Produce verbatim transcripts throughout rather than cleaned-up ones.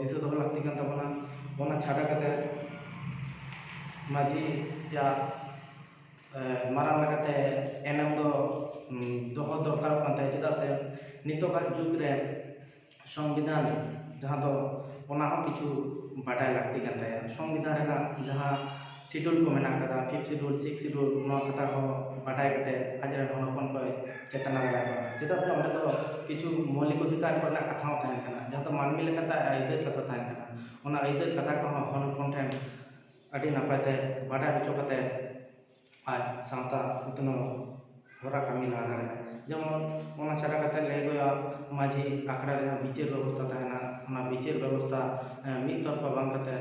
ᱫᱤᱥᱟᱹ ᱫᱚᱦᱚ ᱞᱟᱹᱠᱛᱤ ᱠᱟᱱ ᱛᱟᱵᱚᱱᱟ᱾ ᱚᱱᱟ ᱪᱷᱟᱰᱟ ᱠᱟᱛᱮ ᱢᱟᱹᱡᱷᱤᱭᱟᱜ ᱢᱟᱨᱟᱝ ᱞᱮᱠᱟᱛᱮ ᱮᱱᱮᱢ ᱫᱚ ᱫᱚᱦᱚ ᱫᱚᱨᱠᱟᱨᱚᱜ ᱠᱟᱱ ᱛᱟᱭᱟ᱾ ᱪᱮᱫᱟᱜ ᱥᱮ ᱱᱤᱛᱚᱜᱟᱜ ᱡᱩᱜᱽ ᱨᱮ ᱥᱚᱝᱵᱤᱫᱷᱟᱱ ᱡᱟᱦᱟᱸ ᱫᱚ, ᱚᱱᱟ ᱦᱚᱸ ᱠᱤᱪᱷᱩ ᱵᱟᱰᱟᱭ ᱞᱟᱹᱠᱛᱤ ᱠᱟᱱ ᱛᱟᱭᱟ᱾ ᱥᱚᱝᱵᱤᱫᱷᱟᱱ ᱨᱮᱱᱟᱜ ᱡᱟᱦᱟᱸ ᱥᱤᱰᱩᱞ ᱠᱚ ᱢᱮᱱᱟᱜ ᱠᱟᱫᱟ, ᱯᱷᱤᱯᱛᱷ ᱥᱤᱰᱩᱞ, ᱥᱤᱠᱥ ᱥᱤᱰᱩᱞ, ᱱᱚᱣᱟ ᱠᱟᱛᱷᱟ ᱦᱚᱸ ᱵᱟᱰᱟᱭ ᱠᱟᱛᱮ ᱟᱡᱨᱮᱱ ᱦᱚᱱ ᱦᱚᱯᱚᱱ ᱠᱚᱭ ᱪᱮᱛᱟᱱᱟ ᱫᱟᱲᱮᱭᱟᱠᱚᱣᱟ᱾ ᱪᱮᱫᱟᱜ ᱥᱮ ᱚᱸᱰᱮ ᱫᱚ ᱠᱤᱪᱷᱩ ᱢᱳᱣᱞᱤᱠ ᱚᱫᱷᱤᱠᱟᱨ ᱠᱚᱨᱮᱱᱟᱜ ᱠᱟᱛᱷᱟ ᱦᱚᱸ ᱛᱟᱦᱮᱱ ᱠᱟᱱᱟ, ᱡᱟᱦᱟᱸ ᱫᱚ ᱢᱟᱹᱱᱢᱤ ᱞᱮᱠᱟᱛᱮ ᱟᱹᱭᱫᱟᱹᱨ ᱠᱟᱛᱷᱟ ᱛᱟᱦᱮᱱ ᱠᱟᱱᱟ᱾ ᱚᱱᱟ ᱟᱹᱭᱫᱟᱹᱨ ᱠᱟᱛᱷᱟ ᱠᱚᱦᱚᱸ ᱦᱚᱱ ᱦᱚᱯᱚᱱ ᱴᱷᱮᱱ ᱟᱹᱰᱤ ᱱᱟᱯᱟᱭ ᱛᱮ ᱵᱟᱰᱟᱭ ᱦᱚᱪᱚ ᱠᱟᱛᱮ ᱟᱡ ᱥᱟᱶᱛᱟ ᱩᱛᱱᱟᱹᱣ ᱦᱚᱨᱟ ᱠᱟᱹᱢᱤ ᱞᱟᱦᱟ ᱫᱟᱲᱮᱭᱟᱜᱼᱟ᱾ ᱡᱮᱢᱚᱱ ᱚᱱᱟ ᱪᱷᱟᱰᱟ ᱠᱟᱛᱮ ᱞᱟᱹᱭ ᱦᱩᱭᱩᱜᱼᱟ, ᱢᱟᱹᱡᱷᱤ ᱟᱠᱷᱲᱟ ᱨᱮ ᱡᱟᱦᱟᱸ ᱵᱤᱪᱟᱹᱨ ᱵᱮᱵᱚᱥᱛᱷᱟ ᱛᱟᱦᱮᱱᱟ, ᱚᱱᱟ ᱵᱤᱪᱟᱹᱨ ᱵᱮᱵᱚᱥᱛᱷᱟ ᱢᱤᱫ ᱛᱚᱨᱯᱷᱟ ᱵᱟᱝ ᱠᱟᱛᱮ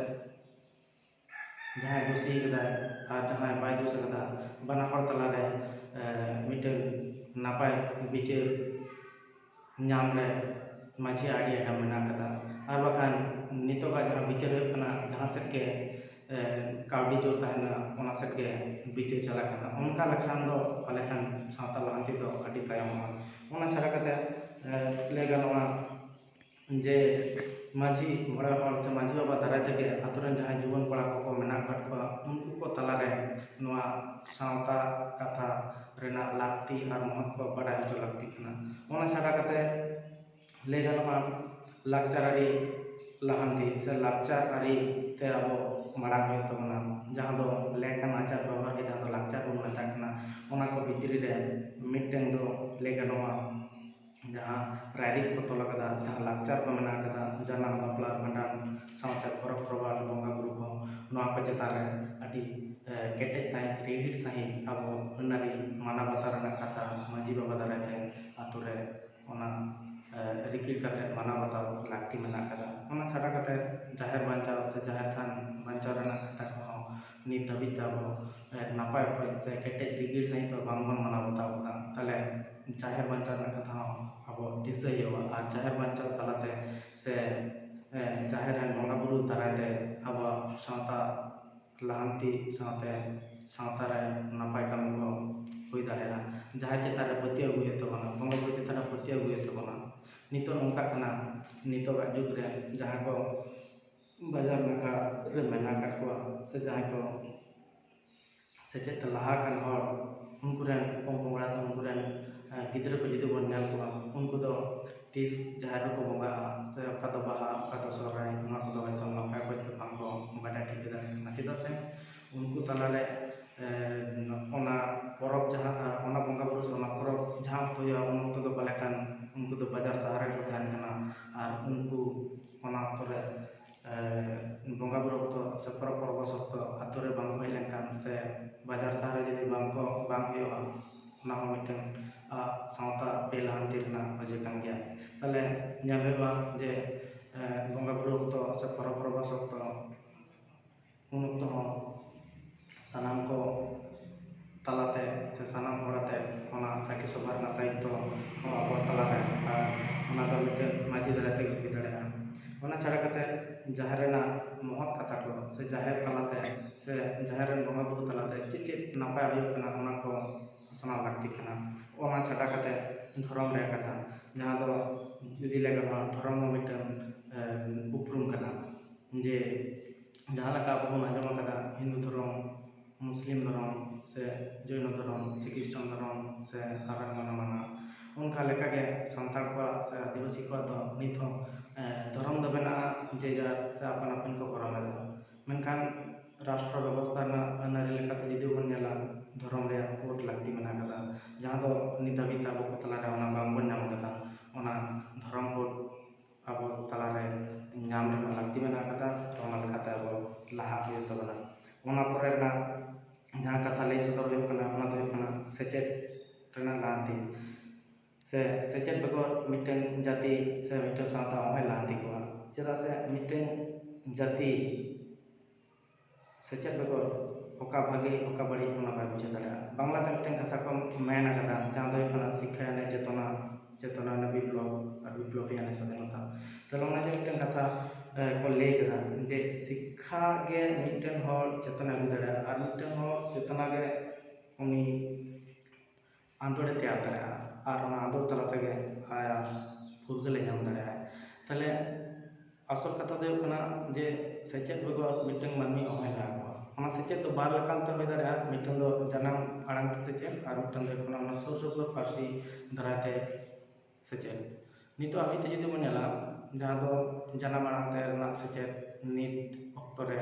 ᱡᱟᱦᱟᱸᱭ ᱫᱳᱥᱤ ᱠᱟᱫᱟᱭ ᱟᱨ ᱡᱟᱦᱟᱸᱭ ᱵᱟᱭ ᱫᱳᱥ ᱠᱟᱫᱟ, ᱵᱟᱱᱟ ᱦᱚᱲ ᱛᱟᱞᱟᱨᱮ ᱢᱤᱫᱴᱟᱝ ᱱᱟᱯᱟᱭ ᱵᱤᱪᱟᱹᱨ ᱧᱟᱢ ᱨᱮ ᱢᱟᱹᱡᱷᱤᱭᱟᱜ ᱟᱹᱰᱤ ᱮᱱᱮᱢ ᱢᱮᱱᱟᱜ ᱠᱟᱫᱟ᱾ ᱟᱨ ᱵᱟᱠᱷᱟᱱ ᱱᱤᱛᱚᱜᱟᱜ ᱡᱟᱦᱟᱸ ᱵᱤᱪᱟᱹᱨ ᱦᱩᱭᱩᱜ ᱠᱟᱱᱟ, ᱡᱟᱦᱟᱸ ᱥᱮᱫ ᱜᱮ ᱠᱟᱹᱣᱰᱤ ᱡᱳᱨ ᱛᱟᱦᱮᱱᱟ, ᱚᱱᱟ ᱥᱮᱫ ᱜᱮ ᱵᱤᱪᱟᱹᱨ ᱪᱟᱞᱟᱜ ᱠᱟᱱᱟ᱾ ᱚᱱᱠᱟ ᱞᱮᱠᱷᱟᱱ ᱫᱚ ᱯᱟᱞᱮ ᱠᱷᱟᱱ ᱥᱟᱶᱛᱟ ᱞᱟᱦᱟᱱᱛᱤ ᱫᱚ ᱟᱹᱰᱤ ᱛᱟᱭᱚᱢᱚᱜᱼᱟ᱾ ᱚᱱᱟ ᱪᱷᱟᱰᱟ ᱠᱟᱛᱮ ᱞᱟᱹᱭ ᱜᱟᱱᱚᱜᱼᱟ ᱡᱮ ᱢᱟᱹᱡᱷᱤ ᱢᱚᱬᱮ ᱦᱚᱲ ᱥᱮ ᱢᱟᱹᱡᱷᱤ ᱵᱟᱵᱟ ᱫᱟᱨᱟᱭ ᱛᱮᱜᱮ ᱟᱛᱳ ᱨᱮᱱ ᱡᱟᱦᱟᱸᱭ ᱡᱩᱣᱟᱹᱱ ᱠᱚᱲᱟ ᱠᱚᱠᱚ ᱢᱮᱱᱟᱜ ᱟᱠᱟᱫ ᱠᱚᱣᱟ, ᱩᱱᱠᱩ ᱠᱚ ᱛᱟᱞᱟᱨᱮ ᱱᱚᱣᱟ ᱥᱟᱶᱛᱟ ᱠᱟᱛᱷᱟ ᱨᱮᱱᱟᱜ ᱞᱟᱹᱠᱛᱤ ᱟᱨ ᱢᱚᱦᱚᱛ ᱠᱚ ᱵᱟᱰᱟᱭ ᱦᱚᱪᱚ ᱞᱟᱹᱠᱛᱤ ᱠᱟᱱᱟ᱾ ᱚᱱᱟ ᱪᱷᱟᱰᱟ ᱠᱟᱛᱮ ᱞᱟᱹᱭ ᱜᱟᱱᱚᱜᱼᱟ, ᱞᱟᱠᱪᱟᱨ ᱟᱹᱨᱤ ᱞᱟᱦᱟᱱᱛᱤ ᱥᱮ ᱞᱟᱠᱪᱟᱨ ᱟᱹᱨᱤ ᱛᱮ ᱟᱵᱚ ᱢᱟᱲᱟᱝ ᱦᱩᱭᱩᱜ ᱛᱟᱵᱚᱱᱟ, ᱡᱟᱦᱟᱸ ᱫᱚ ᱞᱮᱠᱟᱱ ᱟᱪᱟᱨ ᱵᱮᱵᱚᱦᱟᱨ ᱜᱮ ᱡᱟᱦᱟᱸ ᱫᱚ ᱞᱟᱠᱪᱟᱨ ᱵᱚᱱ ᱢᱮᱛᱟᱜ ᱠᱟᱱᱟ᱾ ᱚᱱᱟ ᱠᱚ ᱵᱷᱤᱛᱨᱤ ᱨᱮ ᱢᱤᱫᱴᱮᱱ ᱫᱚ ᱞᱟᱹᱭ ᱜᱟᱱᱚᱜᱼᱟ, ᱡᱟᱦᱟᱸ ᱨᱟᱭᱨᱤᱛ ᱠᱚ ᱛᱚᱞ ᱟᱠᱟᱫᱟ, ᱡᱟᱦᱟᱸ ᱞᱟᱠᱪᱟᱨ ᱠᱚ ᱢᱮᱱᱟᱜ ᱟᱠᱟᱫᱟ, ᱡᱟᱱᱟᱢ, ᱵᱟᱯᱞᱟ, ᱵᱷᱟᱸᱰᱟᱱ, ᱥᱟᱶᱛᱮ ᱯᱚᱨᱚᱵᱽ ᱯᱚᱨᱵᱷᱟᱥ, ᱵᱚᱸᱜᱟ ᱵᱩᱨᱩ ᱠᱚ, ᱱᱚᱣᱟ ᱠᱚ ᱪᱮᱛᱟᱱ ᱨᱮ ᱟᱹᱰᱤ ᱠᱮᱴᱮᱡ ᱥᱟᱺᱦᱤᱡ, ᱨᱤᱦᱤᱴ ᱥᱟᱺᱦᱤᱡ ᱟᱵᱚ ᱟᱹᱱ ᱟᱹᱨᱤ ᱢᱟᱱᱟᱣ ᱵᱟᱛᱟᱣ ᱨᱮᱱᱟᱜ ᱠᱟᱛᱷᱟ ᱢᱟᱹᱡᱷᱤ ᱵᱟᱵᱟ ᱫᱟᱨᱟᱭ ᱛᱮ ᱟᱛᱳ ᱨᱮ ᱚᱱᱟ ᱨᱤᱠᱤᱲ ᱠᱟᱛᱮ ᱢᱟᱱᱟᱣ ᱵᱟᱛᱟᱣ ᱞᱟᱹᱠᱛᱤ ᱢᱮᱱᱟᱜ ᱟᱠᱟᱫᱟ᱾ ᱚᱱᱟ ᱪᱷᱟᱰᱟ ᱠᱟᱛᱮ ᱡᱟᱦᱮᱨ ᱵᱟᱧᱪᱟᱣ ᱥᱮ ᱡᱟᱦᱮᱨ ᱛᱷᱟᱱ ᱵᱟᱧᱪᱟᱣ ᱨᱮᱱᱟᱜ ᱠᱟᱛᱷᱟ ᱠᱚᱦᱚᱸ ᱱᱤᱛ ᱫᱷᱟᱹᱵᱤᱡ ᱛᱮ ᱟᱵᱚ ᱱᱟᱯᱟᱭ ᱚᱠᱚᱡ ᱥᱮ ᱠᱮᱴᱮᱡ ᱨᱤᱠᱤᱲ ᱥᱟᱺᱦᱤᱡ ᱫᱚ ᱵᱟᱝᱵᱚᱱ ᱢᱟᱱᱟᱣ ᱵᱟᱛᱟᱣ ᱟᱠᱟᱫᱟ᱾ ᱛᱟᱦᱚᱞᱮ ᱡᱟᱦᱮᱨ ᱵᱟᱧᱪᱟᱣ ᱨᱮᱱᱟᱜ ᱠᱟᱛᱷᱟ ᱦᱚᱸ ᱟᱵᱚ ᱫᱤᱥᱟᱹᱭ ᱦᱩᱭᱩᱜᱼᱟ᱾ ᱟᱨ ᱡᱟᱦᱮᱨ ᱵᱟᱧᱪᱟᱣ ᱛᱟᱞᱟᱛᱮ ᱥᱮ ᱡᱟᱦᱮᱨ ᱨᱮᱱ ᱵᱚᱸᱜᱟ ᱵᱩᱨᱩ ᱫᱟᱨᱟᱭ ᱛᱮ ᱟᱵᱚᱣᱟᱜ ᱥᱟᱶᱛᱟ ᱞᱟᱦᱟᱱᱛᱤ ᱥᱟᱶᱛᱮ ᱥᱟᱶᱛᱟ ᱨᱮ ᱱᱟᱯᱟᱭ ᱠᱟᱹᱢᱤ ᱠᱚ ᱦᱩᱭ ᱫᱟᱲᱮᱭᱟᱜᱼᱟ᱾ ᱡᱟᱦᱮᱨ ᱪᱮᱛᱟᱱ ᱨᱮ ᱯᱟᱹᱛᱭᱟᱹᱣ ᱟᱹᱜᱩᱭ ᱦᱩᱭᱩᱜ ᱛᱟᱵᱚᱱᱟ, ᱵᱚᱸᱜᱟ ᱵᱩᱨᱩ ᱪᱮᱛᱟᱱ ᱨᱮ ᱯᱟᱹᱛᱭᱟᱹᱣ ᱟᱹᱜᱩᱭ ᱦᱩᱭᱩᱜ ᱛᱟᱵᱚᱱᱟ᱾ ᱱᱤᱛᱚᱜ ᱱᱚᱝᱠᱟᱜ ᱠᱟᱱᱟ, ᱱᱤᱛᱚᱜᱟᱜ ᱡᱩᱜᱽ ᱨᱮ ᱡᱟᱦᱟᱸᱭ ᱠᱚ ᱵᱟᱡᱟᱨ ᱱᱟᱠᱷᱟ ᱨᱮ ᱢᱮᱱᱟᱜ ᱟᱠᱟᱫ ᱠᱚᱣᱟ, ᱥᱮ ᱡᱟᱦᱟᱸᱭ ᱠᱚ ᱥᱮᱪᱮᱫ ᱛᱮ ᱞᱟᱦᱟ ᱟᱠᱟᱱ ᱦᱚᱲ, ᱩᱱᱠᱩ ᱨᱮᱱ ᱯᱚᱝ ᱯᱚᱝᱲᱟ ᱥᱮ ᱩᱱᱠᱩ ᱨᱮᱱ, ᱮ, ᱜᱤᱫᱽᱨᱟᱹ ᱠᱚ ᱡᱩᱫᱤ ᱵᱚᱱ ᱧᱮᱞ ᱠᱚᱣᱟ, ᱩᱱᱠᱩ ᱫᱚ ᱛᱤᱥ ᱡᱟᱦᱮᱨ ᱨᱮᱠᱚ ᱵᱚᱸᱜᱟᱜᱼᱟ, ᱥᱮ ᱚᱠᱟ ᱫᱚ ᱵᱟᱦᱟ, ᱚᱠᱟ ᱫᱚ ᱥᱚᱦᱨᱟᱭ, ᱱᱚᱣᱟ ᱠᱚᱫᱚ ᱦᱚᱭᱛᱳ ᱱᱟᱯᱟᱭ ᱚᱠᱚᱡ ᱛᱮ ᱵᱟᱝ ᱠᱚ ᱵᱟᱰᱟᱭ ᱴᱷᱤᱠᱟᱹ ᱫᱟᱲᱮᱭᱟᱜ ᱠᱟᱱᱟ᱾ ᱪᱮᱫᱟᱜ ᱥᱮ ᱩᱱᱠᱩ ᱛᱟᱞᱟᱨᱮ, ᱮ, ᱚᱱᱟ ᱯᱚᱨᱚᱵᱽ ᱡᱟᱦᱟᱸ, ᱚᱱᱟ ᱵᱚᱸᱜᱟ ᱵᱩᱨᱩ ᱥᱮ ᱚᱱᱟ ᱯᱚᱨᱚᱵᱽ ᱡᱟᱦᱟᱸ ᱚᱠᱛᱚ ᱦᱩᱭᱩᱜᱼᱟ, ᱩᱱ ᱚᱠᱛᱚ ᱫᱚ ᱯᱟᱞᱮ ᱠᱷᱟᱱ ᱩᱱᱠᱩ ᱫᱚ ᱵᱟᱡᱟᱨ ᱥᱟᱦᱟᱨ ᱨᱮᱠᱚ ᱛᱟᱦᱮᱱ ᱠᱟᱱᱟ᱾ ᱟᱨ ᱩᱱᱠᱩ ᱚᱱᱟ ᱚᱠᱛᱚ ᱨᱮ, ᱮ, ᱵᱚᱸᱜᱟ ᱵᱩᱨᱩ ᱚᱠᱛᱚ ᱥᱮ ᱯᱚᱨᱚᱵᱽ ᱯᱚᱨᱵᱚᱥ ᱚᱠᱛᱚ ᱟᱛᱳ ᱨᱮ ᱵᱟᱝ ᱠᱚ ᱦᱮᱡ ᱞᱮᱱᱠᱷᱟᱱ, ᱥᱮ ᱵᱟᱡᱟᱨ ᱥᱟᱦᱟᱨ ᱨᱮ ᱡᱩᱫᱤ ᱵᱟᱝ ᱠᱚ, ᱵᱟᱝ ᱦᱩᱭᱩᱜᱼᱟ, ᱚᱱᱟ ᱦᱚᱸ ᱢᱤᱫᱴᱮᱱ, ᱟ, ᱥᱟᱶᱛᱟ ᱵᱮᱞᱟᱦᱟᱱᱛᱤ ᱨᱮᱱᱟᱜ ᱚᱡᱮ ᱠᱟᱱ ᱜᱮᱭᱟ᱾ ᱛᱟᱦᱞᱮ ᱧᱮᱞ ᱦᱩᱭᱩᱜᱼᱟ ᱡᱮ, ᱮ, ᱵᱚᱸᱜᱟ ᱵᱩᱨᱩ ᱚᱠᱛᱚ ᱥᱮ ᱯᱚᱨᱚᱵᱽ ᱯᱚᱨᱵᱟᱥ ᱚᱠᱛᱚ ᱩᱱ ᱚᱠᱛᱚ ᱦᱚᱸ ᱥᱟᱱᱟᱢ ᱠᱚ ᱛᱟᱞᱟᱛᱮ ᱥᱮ ᱥᱟᱱᱟᱢ ᱦᱚᱲ ᱟᱛᱮ ᱚᱱᱟ ᱥᱟᱹᱠᱷᱤ ᱥᱚᱵᱷᱟ ᱨᱮᱱᱟᱜ ᱫᱟᱭᱤᱛᱛᱚ ᱦᱚᱸ ᱟᱵᱚ ᱛᱟᱞᱟᱨᱮ, ᱟᱨ ᱚᱱᱟ ᱫᱚ ᱢᱤᱫᱴᱮᱱ ᱢᱟᱹᱡᱷᱤ ᱫᱟᱨᱟᱭ ᱛᱮᱜᱮ ᱦᱩᱭ ᱫᱟᱲᱮᱭᱟᱜᱼᱟ᱾ ᱚᱱᱟ ᱪᱷᱟᱰᱟ ᱠᱟᱛᱮ ᱡᱟᱦᱮᱨ ᱨᱮᱱᱟᱜ ᱢᱚᱦᱚᱛ ᱠᱟᱛᱷᱟ ᱠᱚ ᱥᱮ ᱡᱟᱦᱮᱨ ᱛᱟᱞᱟᱛᱮ ᱥᱮ ᱡᱟᱦᱮᱨ ᱨᱮᱱ ᱵᱚᱸᱜᱟ ᱵᱩᱨᱩ ᱛᱟᱞᱟᱛᱮ ᱪᱮᱫ ᱪᱮᱫ ᱱᱟᱯᱟᱭ ᱦᱩᱭᱩᱜ ᱠᱟᱱᱟ, ᱚᱱᱟ ᱠᱚ ᱯᱟᱥᱱᱟᱣ ᱞᱟᱹᱠᱛᱤ ᱠᱟᱱᱟ᱾ ᱚᱱᱟ ᱪᱷᱟᱰᱟ ᱠᱟᱛᱮ ᱫᱷᱚᱨᱚᱢ ᱨᱮᱭᱟᱜ ᱠᱟᱛᱷᱟ, ᱡᱟᱦᱟᱸ ᱫᱚ ᱡᱩᱫᱤ ᱞᱟᱹᱭ ᱜᱟᱱᱚᱜᱼᱟ, ᱫᱷᱚᱨᱚᱢ ᱦᱚᱸ ᱢᱤᱫᱴᱮᱱ, ᱮ, ᱩᱯᱨᱩᱢ ᱠᱟᱱᱟ᱾ ᱡᱮ ᱡᱟᱦᱟᱸ ᱞᱮᱠᱟ ᱟᱵᱚ ᱵᱚᱱ ᱟᱸᱡᱚᱢ ᱟᱠᱟᱫᱟ, ᱦᱤᱱᱫᱩ ᱫᱷᱚᱨᱚᱢ, ᱢᱩᱥᱞᱤᱢ ᱫᱷᱚᱨᱚᱢ, ᱥᱮ ᱡᱚᱭᱱᱚ ᱫᱷᱚᱨᱚᱢ, ᱥᱮ ᱠᱷᱨᱤᱥᱴᱟᱱ ᱫᱷᱚᱨᱚᱢ, ᱥᱮ ᱟᱨᱚ ᱮᱢᱟᱱ ᱮᱢᱟᱱᱟᱜ, ᱚᱱᱠᱟ ᱞᱮᱠᱟᱜᱮ ᱥᱟᱱᱛᱟᱲ ᱠᱚᱣᱟᱜ ᱥᱮ ᱟᱹᱫᱤᱵᱟᱹᱥᱤ ᱠᱚᱣᱟᱜ ᱫᱚ ᱱᱤᱛ ᱦᱚᱸ, ᱮ, ᱫᱷᱚᱨᱚᱢ ᱫᱚ ᱢᱮᱱᱟᱜᱼᱟ, ᱡᱮ ᱡᱟᱨ ᱥᱮ ᱟᱯᱟᱱ ᱟᱹᱯᱤᱱ ᱠᱚ ᱠᱚᱨᱟᱣ ᱮᱫᱟ᱾ ᱢᱮᱱᱠᱷᱟᱱ ᱨᱟᱥᱴᱨᱚ ᱵᱮᱵᱚᱥᱛᱷᱟ ᱨᱮᱱᱟᱜ ᱟᱹᱱ ᱟᱹᱨᱤ ᱞᱮᱠᱟᱛᱮ ᱡᱩᱫᱤ ᱵᱚᱱ ᱧᱮᱞᱟ, ᱫᱷᱚᱨᱚᱢ ᱨᱮᱭᱟᱜ ᱠᱳᱰ ᱞᱟᱹᱠᱛᱤ ᱢᱮᱱᱟᱜ ᱟᱠᱟᱫᱟ, ᱡᱟᱦᱟᱸ ᱫᱚ ᱱᱤᱛ ᱫᱷᱟᱹᱵᱤᱡ ᱛᱮ ᱟᱵᱚ ᱠᱚ ᱛᱟᱞᱟᱨᱮ ᱚᱱᱟ ᱵᱟᱝᱵᱚᱱ ᱧᱟᱢ ᱟᱠᱟᱫᱟ᱾ ᱚᱱᱟ ᱫᱷᱚᱨᱚᱢ ᱠᱳᱰ ᱟᱵᱚ ᱛᱟᱞᱟᱨᱮ ᱧᱟᱢ ᱨᱮᱱᱟᱜ ᱞᱟᱹᱠᱛᱤ ᱢᱮᱱᱟᱜ ᱟᱠᱟᱫᱟ, ᱚᱱᱟ ᱞᱮᱠᱟᱛᱮ ᱟᱵᱚ ᱞᱟᱦᱟ ᱦᱩᱭᱩᱜ ᱛᱟᱵᱚᱱᱟ᱾ ᱚᱱᱟ ᱯᱚᱨᱮ ᱨᱮᱱᱟᱜ ᱡᱟᱦᱟᱸ ᱠᱟᱛᱷᱟ ᱞᱟᱹᱭ ᱥᱚᱫᱚᱨ ᱦᱩᱭᱩᱜ ᱠᱟᱱᱟ, ᱚᱱᱟ ᱫᱚ ᱦᱩᱭᱩᱜ ᱠᱟᱱᱟ ᱥᱮᱪᱮᱫ ᱨᱮᱱᱟᱜ ᱞᱟᱦᱟᱱᱛᱤ᱾ ᱥᱮ ᱥᱮᱪᱮᱫ ᱵᱮᱜᱚᱨ ᱢᱤᱫᱴᱮᱱ ᱡᱟᱹᱛᱤ ᱥᱮ ᱢᱤᱫᱴᱮᱱ ᱥᱟᱶᱛᱟ ᱚᱦᱚᱭ ᱞᱟᱦᱟᱱᱛᱤ ᱠᱚᱜᱼᱟ᱾ ᱪᱮᱫᱟᱜ ᱥᱮ ᱢᱤᱫᱴᱮᱱ ᱡᱟᱹᱛᱤ ᱥᱮᱪᱮᱫ ᱵᱮᱜᱚᱨ ᱚᱠᱟ ᱵᱷᱟᱜᱮ ᱚᱠᱟ ᱵᱟᱹᱲᱤᱡ ᱚᱱᱟ ᱵᱟᱭ ᱵᱩᱡᱷᱟᱹᱣ ᱫᱟᱲᱮᱭᱟᱜᱼᱟ᱾ ᱵᱟᱝᱞᱟᱛᱮ ᱢᱤᱫᱴᱮᱱ ᱠᱟᱛᱷᱟ ᱠᱚ ᱢᱮᱱ ᱟᱠᱟᱫᱟ, ᱡᱟᱦᱟᱸ ᱫᱚ ᱦᱩᱭᱩᱜ ᱠᱟᱱᱟ, "ᱥᱤᱠᱠᱷᱟ ᱭᱟᱱᱮ ᱪᱮᱛᱚᱱᱟ, ᱪᱮᱛᱚᱱᱟ ᱭᱟᱱᱮ ᱵᱤᱯᱞᱚᱵ, ᱟᱨ ᱵᱤᱯᱞᱚᱵ ᱭᱟᱱᱮ ᱥᱟᱫᱷᱤᱱᱚᱛᱟ᱾" ᱛᱟᱦᱞᱮ ᱚᱱᱟ ᱡᱮ ᱢᱤᱫᱴᱮᱱ ᱠᱟᱛᱷᱟ, ᱮ, ᱠᱚ ᱞᱟᱹᱭ ᱠᱮᱫᱟ ᱡᱮ ᱥᱤᱠᱠᱷᱟ ᱜᱮ ᱢᱤᱫᱴᱮᱱ ᱦᱚᱲ ᱪᱮᱛᱚᱱᱟᱭ ᱟᱹᱜᱩ ᱫᱟᱲᱮᱭᱟᱜᱼᱟ, ᱟᱨ ᱢᱤᱫᱴᱮᱱ ᱦᱚᱲ ᱪᱮᱛᱚᱱᱟ ᱜᱮ ᱩᱱᱤ ᱟᱸᱫᱳᱲᱮ ᱛᱮᱭᱟᱨ ᱫᱟᱲᱮᱭᱟᱜᱼᱟ, ᱟᱨ ᱚᱱᱟ ᱟᱸᱫᱳᱲ ᱛᱟᱞᱟ ᱛᱮᱜᱮ ᱟᱭᱟᱜ ᱯᱷᱩᱨᱜᱟᱹᱞᱮ ᱧᱟᱢ ᱫᱟᱲᱮᱭᱟᱜᱼᱟ᱾ ᱛᱟᱦᱚᱞᱮ ᱟᱥᱚᱞ ᱠᱟᱛᱷᱟ ᱫᱚ ᱦᱩᱭᱩᱜ ᱠᱟᱱᱟ ᱡᱮ ᱥᱮᱪᱮᱫ ᱵᱮᱜᱚᱨ ᱢᱤᱫᱴᱟᱝ ᱢᱟᱹᱱᱢᱤ ᱚᱦᱚᱭ ᱞᱟᱦᱟ ᱠᱚᱜᱼᱟ᱾ ᱚᱱᱟ ᱥᱮᱪᱮᱫ ᱫᱚ ᱵᱟᱨ ᱞᱮᱠᱟᱱ ᱛᱮ ᱦᱩᱭ ᱫᱟᱲᱮᱭᱟᱜᱼᱟ᱾ ᱢᱤᱫᱴᱟᱝ ᱫᱚ ᱡᱟᱱᱟᱢ ᱟᱲᱟᱝ ᱛᱮ ᱥᱮᱪᱮᱫ ᱟᱨ ᱢᱤᱫᱴᱟᱝ ᱫᱚ ᱦᱩᱭᱩᱜ ᱠᱟᱱᱟ ᱚᱱᱟ ᱥᱩᱨ ᱥᱩᱯᱩᱨ ᱯᱟᱹᱨᱥᱤ ᱫᱟᱨᱟᱭ ᱛᱮ ᱥᱮᱪᱮᱫ᱾ ᱱᱤᱛᱚᱜ ᱦᱟᱹᱵᱤᱡ ᱛᱮ ᱡᱩᱫᱤ ᱵᱚᱱ ᱧᱮᱞᱟ, ᱡᱟᱦᱟᱸ ᱫᱚ ᱡᱟᱱᱟᱢ ᱟᱲᱟᱝ ᱛᱮ ᱨᱮᱱᱟᱜ ᱥᱮᱪᱮᱫ ᱱᱤᱛ ᱚᱠᱛᱚ ᱨᱮ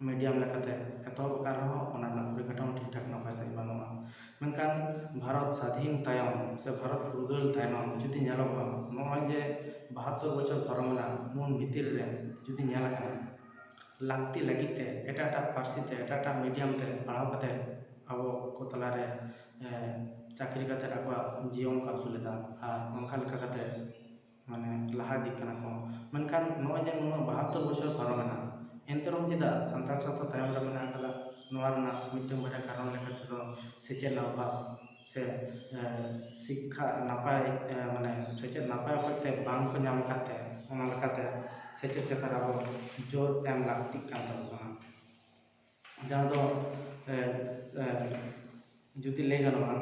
ᱢᱤᱰᱤᱭᱟᱢ ᱞᱮᱠᱟᱛᱮ ᱮᱛᱚᱦᱚᱵ ᱟᱠᱟᱱ ᱨᱮᱦᱚᱸ ᱚᱱᱟ ᱨᱮᱱᱟᱜ ᱯᱚᱨᱤᱠᱟᱴᱷᱟᱢᱚ ᱴᱷᱤᱠ ᱴᱷᱟᱠ ᱱᱟᱯᱟᱭ ᱥᱟᱺᱦᱤᱡ ᱵᱟᱹᱱᱩᱜᱼᱟ᱾ ᱢᱮᱱᱠᱷᱟᱱ ᱵᱷᱟᱨᱚᱛ ᱥᱟᱹᱫᱷᱤᱱ ᱛᱟᱭᱚᱢ ᱥᱮ ᱵᱷᱟᱨᱚᱛ ᱯᱷᱩᱨᱜᱟᱹᱞ ᱛᱟᱭᱱᱚᱢ ᱡᱩᱫᱤ ᱧᱮᱞᱚᱜᱚᱜᱼᱟ, ᱱᱚᱜᱼᱚᱭ ᱡᱮ ᱵᱟᱦᱟᱛᱛᱳᱨ ᱵᱚᱪᱷᱚᱨ ᱯᱟᱨᱚᱢᱮᱱᱟ, ᱩᱱ ᱵᱷᱤᱛᱤᱨ ᱨᱮ ᱡᱩᱫᱤ ᱧᱮᱞ ᱟᱠᱟᱱᱟ, ᱞᱟᱹᱠᱛᱤ ᱞᱟᱹᱜᱤᱫ ᱛᱮ ᱮᱴᱟᱜ ᱮᱴᱟᱜ ᱯᱟᱹᱨᱥᱤ ᱛᱮ, ᱮᱴᱟᱜ ᱮᱴᱟᱜ ᱢᱤᱰᱤᱭᱟᱢ ᱛᱮ ᱯᱟᱲᱦᱟᱣ ᱠᱟᱛᱮ ᱟᱵᱚ ᱠᱚ ᱛᱟᱞᱟᱨᱮ, ᱮ, ᱪᱟᱹᱠᱨᱤ ᱠᱟᱛᱮ ᱟᱠᱚᱣᱟᱜ ᱡᱤᱭᱚᱱ ᱠᱚ ᱟᱹᱥᱩᱞ ᱮᱫᱟ ᱟᱨ ᱚᱱᱠᱟ ᱞᱮᱠᱟ ᱠᱟᱛᱮ ᱢᱟᱱᱮ ᱞᱟᱦᱟ ᱤᱫᱤᱜ ᱠᱟᱱᱟ ᱠᱚ᱾ ᱢᱮᱱᱠᱷᱟᱱ ᱱᱚᱜᱼᱚᱭ ᱡᱮ ᱱᱩᱱᱟᱹᱜ ᱵᱟᱦᱟᱛᱛᱳᱨ ᱵᱚᱪᱷᱚᱨ ᱯᱟᱨᱚᱢᱮᱱᱟ, ᱮᱱᱛᱮ ᱨᱮᱦᱚᱸ ᱪᱮᱫᱟᱜ ᱥᱟᱱᱛᱟᱲ ᱥᱟᱶᱛᱟ ᱛᱟᱭᱚᱢ ᱨᱮ ᱢᱮᱱᱟᱜ ᱟᱠᱟᱫᱟ? ᱱᱚᱣᱟ ᱨᱮᱱᱟᱜ ᱢᱤᱫᱴᱟᱝ ᱵᱟᱨᱭᱟ ᱠᱟᱨᱚᱱ ᱞᱮᱠᱟ ᱛᱮᱫᱚ ᱥᱮᱪᱮᱫ ᱨᱮᱱᱟᱜ ᱚᱵᱷᱟᱵᱽ ᱥᱮ, ᱮ, ᱥᱤᱠᱠᱷᱟ ᱱᱟᱯᱟᱭ, ᱮ, ᱢᱟᱱᱮ ᱥᱮᱪᱮᱫ ᱱᱟᱯᱟᱭ ᱚᱠᱚᱡ ᱛᱮ ᱵᱟᱝ ᱠᱚ ᱧᱟᱢ ᱟᱠᱟᱫ ᱛᱮ, ᱚᱱᱟ ᱞᱮᱠᱟᱛᱮ ᱥᱮᱪᱮᱫ ᱪᱮᱛᱟᱱ ᱨᱮ ᱟᱵᱚ ᱡᱳᱨ ᱮᱢ ᱞᱟᱹᱠᱛᱤᱜ ᱠᱟᱱ ᱛᱟᱵᱚᱱᱟ᱾ ᱡᱟᱦᱟᱸ ᱫᱚ, ᱮ, ᱮ, ᱡᱩᱫᱤ ᱞᱟᱹᱭ ᱜᱟᱱᱚᱜᱼᱟ,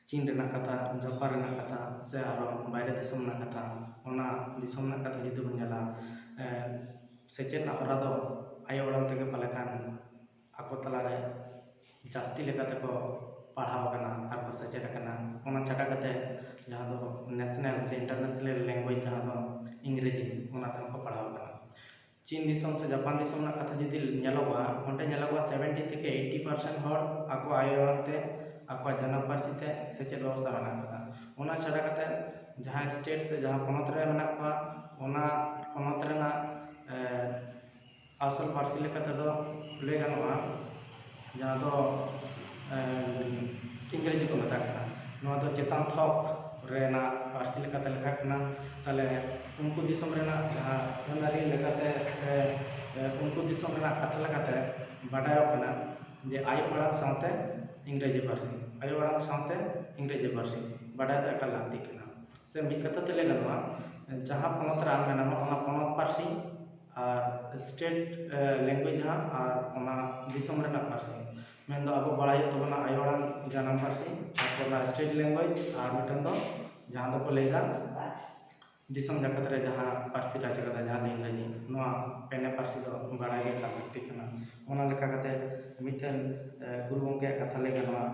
ᱪᱤᱱ ᱨᱮᱱᱟᱜ ᱠᱟᱛᱷᱟ, ᱡᱟᱯᱟᱱ ᱨᱮᱱᱟᱜ ᱠᱟᱛᱷᱟ, ᱥᱮ ᱟᱨᱚ ᱵᱟᱭᱨᱮ ᱫᱤᱥᱚᱢ ᱨᱮᱱᱟᱜ ᱠᱟᱛᱷᱟ, ᱚᱱᱟ ᱫᱤᱥᱚᱢ ᱨᱮᱱᱟᱜ ᱠᱟᱛᱷᱟ ᱡᱩᱫᱤ ᱵᱚᱱ ᱧᱮᱞᱟ, ᱮ, ᱥᱮᱪᱮᱫ ᱨᱮᱱᱟᱜ ᱦᱚᱨᱟ ᱫᱚ ᱟᱭᱳ ᱟᱲᱟᱝ ᱛᱮᱜᱮ ᱯᱟᱞᱮ ᱠᱷᱟᱱ ᱟᱠᱚ ᱛᱟᱞᱟᱨᱮ ᱡᱟᱹᱥᱛᱤ ᱞᱮᱠᱟ ᱛᱮᱠᱚ ᱯᱟᱲᱦᱟᱣ ᱟᱠᱟᱱᱟ ᱟᱨ ᱠᱚ ᱥᱮᱪᱮᱫ ᱟᱠᱟᱱᱟ᱾ ᱚᱱᱟ ᱪᱷᱟᱰᱟ ᱠᱟᱛᱮ ᱡᱟᱦᱟᱸ ᱫᱚ ᱱᱮᱥᱱᱟᱞ ᱥᱮ ᱤᱱᱴᱟᱨᱱᱮᱥᱱᱟᱞ ᱞᱮᱝᱜᱩᱭᱮᱡᱽ, ᱡᱟᱦᱟᱸ ᱫᱚ ᱤᱝᱨᱮᱡᱤ, ᱚᱱᱟ ᱛᱮᱦᱚᱸ ᱠᱚ ᱯᱟᱲᱦᱟᱣ ᱟᱠᱟᱱᱟ᱾ ᱪᱤᱱ ᱫᱤᱥᱚᱢ ᱥᱮ ᱡᱟᱯᱟᱱ ᱫᱤᱥᱚᱢ ᱨᱮᱱᱟᱜ ᱠᱟᱛᱷᱟ ᱡᱩᱫᱤ ᱧᱮᱞᱚᱜᱚᱜᱼᱟ, ᱚᱸᱰᱮ ᱧᱮᱞᱚᱜᱚᱜᱼᱟ ᱥᱮᱵᱷᱮᱱᱴᱤ ᱛᱷᱮᱠᱮ ᱮᱭᱤᱴᱤ ᱯᱟᱨᱥᱮᱱᱴ ᱦᱚᱲ ᱟᱠᱚ ᱟᱭᱳ ᱟᱲᱟᱝ ᱛᱮ, ᱟᱠᱚᱣᱟᱜ ᱡᱟᱱᱟᱢ ᱯᱟᱹᱨᱥᱤ ᱛᱮ ᱥᱮᱪᱮᱫ ᱵᱮᱵᱚᱥᱛᱷᱟ ᱢᱮᱱᱟᱜ ᱟᱠᱟᱫᱟ᱾ ᱚᱱᱟ ᱪᱷᱟᱰᱟ ᱠᱟᱛᱮ ᱡᱟᱦᱟᱸ ᱥᱴᱮᱴ ᱥᱮ ᱡᱟᱦᱟᱸ ᱯᱚᱱᱚᱛ ᱨᱮ ᱢᱮᱱᱟᱜ ᱠᱚᱣᱟ, ᱚᱱᱟ ᱯᱚᱱᱚᱛ ᱨᱮᱱᱟᱜ, ᱮ, ᱟᱥᱚᱞ ᱯᱟᱹᱨᱥᱤ ᱞᱮᱠᱟ ᱛᱮᱫᱚ ᱞᱟᱹᱭ ᱜᱟᱱᱚᱜᱼᱟ, ᱡᱟᱦᱟᱸ ᱫᱚ, ᱮ, ᱤᱝᱨᱮᱡᱤ ᱠᱚ ᱢᱮᱛᱟᱜ ᱠᱟᱱᱟ᱾ ᱱᱚᱣᱟ ᱫᱚ ᱪᱮᱛᱟᱱ ᱛᱷᱚᱠ ᱨᱮᱱᱟᱜ ᱯᱟᱹᱨᱥᱤ ᱞᱮᱠᱟᱛᱮ ᱞᱮᱠᱷᱟᱜ ᱠᱟᱱᱟ᱾ ᱛᱟᱦᱞᱮ ᱩᱱᱠᱩ ᱫᱤᱥᱚᱢ ᱨᱮᱱᱟᱜ ᱡᱟᱦᱟᱸ ᱟᱹᱱ ᱟᱹᱨᱤ ᱞᱮᱠᱟᱛᱮ ᱥᱮ, ᱮ, ᱩᱱᱠᱩ ᱫᱤᱥᱚᱢ ᱨᱮᱱᱟᱜ ᱠᱟᱛᱷᱟ ᱞᱮᱠᱟᱛᱮ ᱵᱟᱰᱟᱭᱚᱜ ᱠᱟᱱᱟ ᱡᱮ ᱟᱭᱳ ᱟᱲᱟᱝ ᱥᱟᱶᱛᱮ ᱤᱝᱨᱮᱡᱤ ᱯᱟᱹᱨᱥᱤ, ᱟᱭᱳ ᱟᱲᱟᱝ ᱥᱟᱶᱛᱮ ᱤᱝᱨᱮᱡᱤ ᱯᱟᱹᱨᱥᱤ ᱵᱟᱰᱟᱭ ᱫᱚ ᱮᱠᱟᱞ ᱞᱟᱹᱠᱛᱤ ᱠᱟᱱᱟ᱾ ᱥᱮ ᱢᱤᱫ ᱠᱟᱛᱷᱟ ᱛᱮ ᱞᱟᱹᱭ ᱜᱟᱱᱚᱜᱼᱟ, ᱡᱟᱦᱟᱸ ᱯᱚᱱᱚᱛ ᱨᱮ ᱟᱢ ᱢᱮᱱᱟᱢᱟ, ᱚᱱᱟ ᱯᱚᱱᱚᱛ ᱯᱟᱹᱨᱥᱤ ᱟᱨ ᱥᱴᱮᱴ, ᱮ, ᱞᱮᱝᱜᱩᱭᱮᱡᱽ ᱡᱟᱦᱟᱸ, ᱟᱨ ᱚᱱᱟ ᱫᱤᱥᱚᱢ ᱨᱮᱱᱟᱜ ᱯᱟᱹᱨᱥᱤ᱾ ᱢᱮᱱᱫᱚ ᱟᱵᱚ ᱵᱟᱲᱟᱭ ᱦᱩᱭᱩᱜ ᱛᱟᱵᱚᱱᱟ ᱟᱭᱳ ᱟᱲᱟᱝ, ᱡᱟᱱᱟᱢ ᱯᱟᱹᱨᱥᱤ, ᱛᱟᱨᱯᱚᱨ ᱚᱱᱟ ᱥᱴᱮᱴ ᱞᱮᱝᱜᱩᱭᱮᱡᱽ, ᱟᱨ ᱢᱤᱫᱴᱟᱝ ᱫᱚ ᱡᱟᱦᱟᱸ ᱫᱚᱠᱚ ᱞᱟᱹᱭᱫᱟ ᱫᱤᱥᱚᱢ ᱡᱟᱠᱟᱛ ᱨᱮ ᱡᱟᱦᱟᱸ ᱯᱟᱹᱨᱥᱤ ᱨᱟᱡᱽ ᱟᱠᱟᱫᱟ, ᱡᱟᱦᱟᱸ ᱫᱚ ᱤᱝᱨᱮᱡᱤ, ᱱᱚᱣᱟ ᱯᱮᱱᱮ ᱯᱟᱹᱨᱥᱤ ᱫᱚ ᱵᱟᱲᱟᱭ ᱜᱮ ᱮᱠᱟᱞ ᱞᱟᱹᱠᱛᱤ ᱠᱟᱱᱟ᱾ ᱚᱱᱟ ᱞᱮᱠᱟ ᱠᱟᱛᱮ ᱢᱤᱫᱴᱮᱱ, ᱮ, ᱜᱩᱨᱩ ᱜᱚᱢᱠᱮᱭᱟᱜ ᱠᱟᱛᱷᱟ ᱞᱟᱹᱭ ᱜᱟᱱᱚᱜᱼᱟ,